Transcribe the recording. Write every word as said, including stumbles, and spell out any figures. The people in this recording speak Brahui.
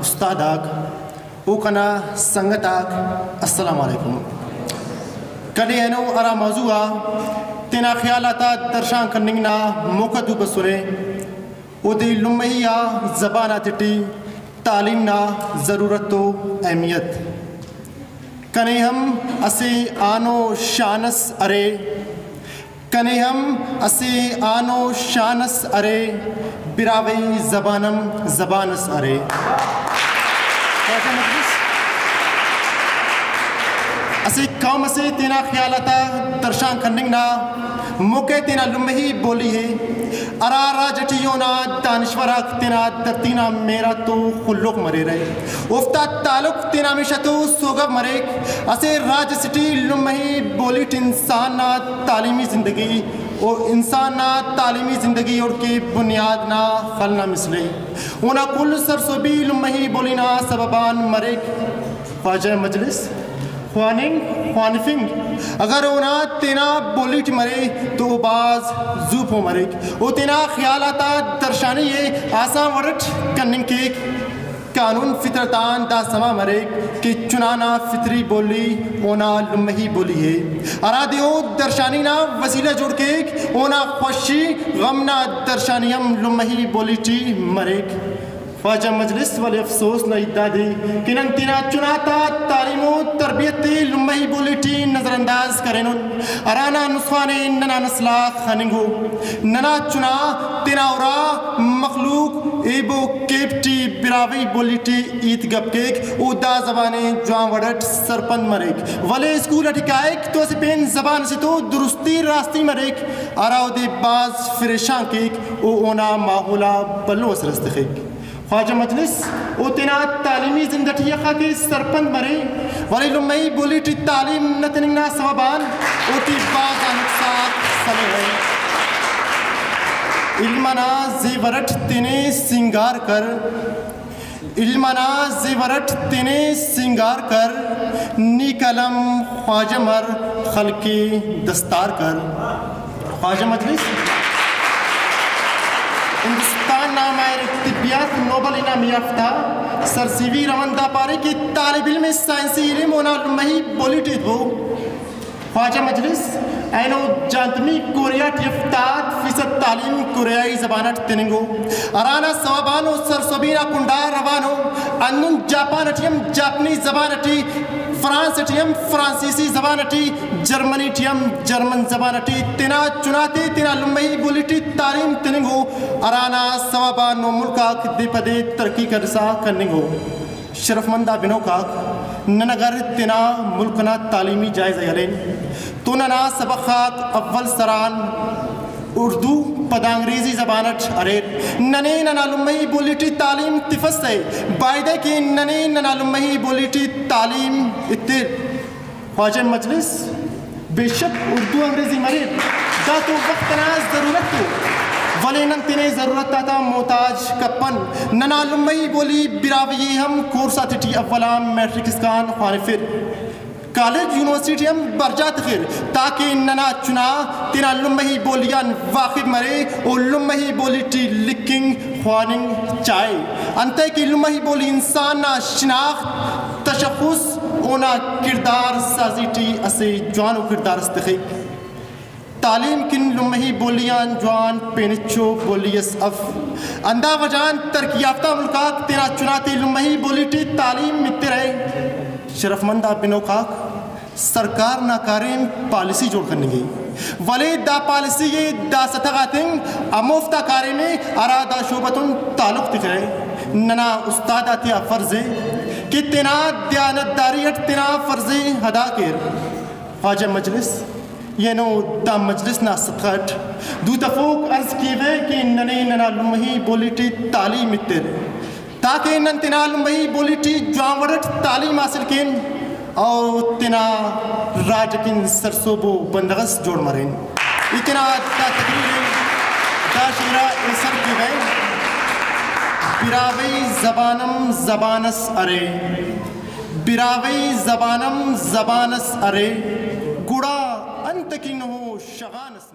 استاد آک و کنا سنگت آک، السلام علیکم۔ کنے اینو ہرا موضوع آ تینا خیال آتا درشان کننگ نا موقع تو بسنے، اودے لمہی آ زبان آتیٹی تعلیم نا ضرورت و اہمیت۔ کنے ہم اسہ آن و شان اس ارے، کنے ہم اسہ آن و شان اس ارے، براہوئی زبان ہم زبان اس ارے۔ اسہ قوم اسے تینا خیال آتا درشان کننگ نا موقع تینا لمہی بولی ءِ۔ ہرا راج ٹی اونا دانشور آک تینا دھرتی نا مہر آتو خلوک مریرہ، اوفتا تعلق تینا ہمیشہ تو سوگو مریک۔ اسہ راج اسے ٹی لمہی بولی ٹی انسان نا تعلیمی زندگی و انسان نا تعلیمی زندگی اوڑکہ بنیاد نا خل نا مثل ءِ۔ اونا کل سرسہبی لمہی بولی نا سبب آن مریک۔ خواجہ مجلس خواننگ، خوانفنگ اگر اونا تینا بولی ٹی مرے تو او بھاز زو پہہ مریک۔ او تینا خیال آتا درشانی ءِ آسان وڑ اٹ کننگ کیک۔ قانون فطرت آن دا سما مریک کہ چنا نا فطری بولی اونا لمہی بولی ءِ، ہرادے او درشانی نا وسیلہ جوڑ کیک۔ اونا خوشی غم نا درشانی ہم لمہی بولی ٹی مریک۔ خواجہ مجلس، ولے افسوس نا ہیت دادے کہ نن تینا چنا تا تعلیم و تربیت ءِ لمہی بولی ٹی نظر انداز کرینن، ہرانا نسخان ءِ ننا نسل آک خننگ ءُ۔ ننا چنا تینا ارا مخلوق ایب و کیب ٹی براہوئی بولی ٹی ہیت گپ کیک و دا زبان ءِ جوان وڑ اٹ سرپند مریک، ولے اسکول ٹی کائک تو اسہ پین زبان اسے تو درستی راستی مریک، ہرا اودے بھاز فریشان کیک و اونا ماحول آ بھلو اثر اس تخک۔ خواجہ مجلس او تینا تعلیمی زند ٹی اخہ کہ سرپند مرے، ولے لمہی بولی ٹی تعلیم نہ تننگ نا سوب آن اوٹی بھاز آ نقصان سلرہ۔ علم انا زیور اٹ تینے سینگار کر، علم انا زیور اٹ تینے سینگار کر، نی قلم خواجہ مر خلق دستار کر۔ خواجہ مجلس، ہندوستان نا ماہر طبیات نوبل انعام یافتہ سر سی وی رمن دا پارے کہ طالب علم سائنسی علم اونا لمہی بولی ٹی ایتبو۔ خواجہ مجلس، اینو جاندمی کوریا ٹی ہفتاد فیصد تعلیم کوریائی زبان اٹ تننگو، ہرانا سوب آن او سرسہبی نا کنڈا روانو۔ ہندن جاپان ٹی ہم جاپنی زبان ٹی، فرانس ٹی ہم فرانسیسی زبان ٹی، جرمنی ٹی ہم جرمن زبان ٹی تینا چناتے تینا لمہی بولی ٹی تعلیم تننگو، ہرانا سوب آن نو ملک آک دے پہ دے ترقی کرسا کننگو۔ شرفمند آ بنوک آک، نن اگر تینا ملک نا تعلیمی جائزہ ءِ ہلین تو ننا سبخ آک اول سران اردو پدا انگریزی زبان اٹ اریر۔ ننے ننا لمہی بولی ٹی تعلیم تفسہ، بایدہ کہ ننے ننا لمہی بولی ٹی تعلیم ایتر۔ خواجہ مجلس، بے شک اردو انگریزی مریر، دا تو وخت انا ضرورت ءِ، ولے نن تینے ضرورت آتا محتاج کپن۔ ننا لمہی بولی براہوئی ءِ ہم کورس آتیٹی اول آن میٹرک اسکان خوانفر، کالج یونیورسٹی ٹی ہم برجا تخر، تاکہ ننا چنا تینا لمہی بولی آن واقف مرے و لمہی بولی ٹی لکھنگ خواننگ چاہے۔ انتئے کہ لمہی بولی انسان نا شناخت، تشخص، اونا کڑدار سازی ٹی اسہ جوانو کڑدار اس تخک۔ تعلیم کن لمہی بولی آن جوان پین ہچو بولی اس اف۔ ہندا وجہ آن ترقی یافتہ ملک آک تینا چناتے لمہی بولی ٹی تعلیم ایترہ۔ شرفمند آ بنوک آک، سرکار نا کاریم پالیسی جوڑ کننگ ءِ، ولے دا پالیسی ءِ داسہ تغ آتنگ ہموفتا کاریم ءِ ہرا دا شعبہ تون تعلق تخرہ۔ ننا استاد آتیا فرض ءِ کہ تینا دیانتداری اٹ تینا فرض ءِ ادا کیر۔ خواجہ مجلس، اینو دا مجلس نا صدقہ اٹ دو تفوک عرض کیوہ کہ ننے ننا لمہی بولی ٹی تعلیم ایتر، تاکہ نن تینا لمہی بولی ٹی جوان وڑ اٹ تعلیم حاصل کین اور تینا راج کن سرسہبو بندغ اس جوڑ مرین۔ ای تینا دا تقریر ءِ دا شعر آ ایسر کیوہ، براہوئی زبانم زبان اس ارے، براہوئی زبانم زبان اس ارے، گڑا انت کنہو شغان اس